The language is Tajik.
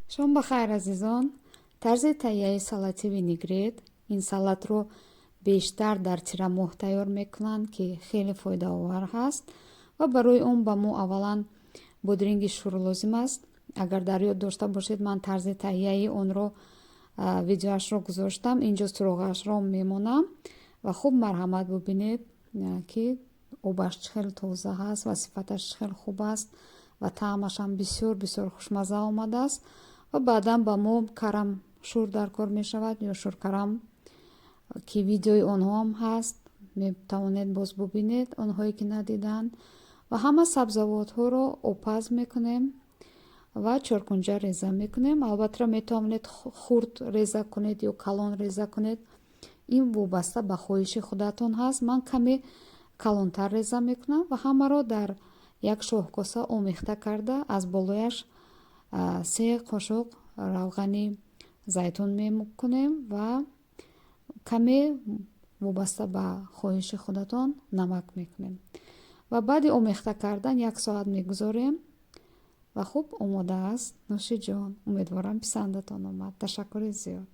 Шом ба хайр, азизон! Тарзи таҳияи салати винегрет. Ин салатро бештар дар тирамоҳ тайёр мекунанд, ки хеле фоидаовар ҳаст. Ва барои он ба мо аввалан бодринги шур лозим аст. Агар дар ёд дошта бошед, ман тарзи таҳияи онро видеоашро гузоштам, инҷо суроғаашро мемонам. Ва хуб, марҳамат, бубинед, ки обаш чӣ хел тоза ҳаст ва сифаташ чӣ хел хуб аст ва таъмашам бисёр бисёр хушмазза омадааст. Ва баъдан ба мо карам шур дар кор мешавад ё шуркарам, ки видеои онҳоам ҳаст, метавонед боз бубинед, онҳое ки надиданд. Ва ҳама сабзавотҳоро обпаз мекунем ва чоркунҷа реза мекунем. Албатта, метавонед хурд реза кунед ё калон реза кунед, ин вобаста ба хоҳиши худатон ҳаст. Ман каме калонтар реза мекунам ва ҳамаро дар як шоҳкоса омехта карда, аз болояш 3 қошуқ равғани зайтун мекунем ва каме, вобаста ба хоҳиши худатон, намак мекунем. Ва баъди омехта кардан як соат мегузорем ва хуб омода аст. Нӯши ҷон, умедворам, писандатон омад. Ташаккури зиёд.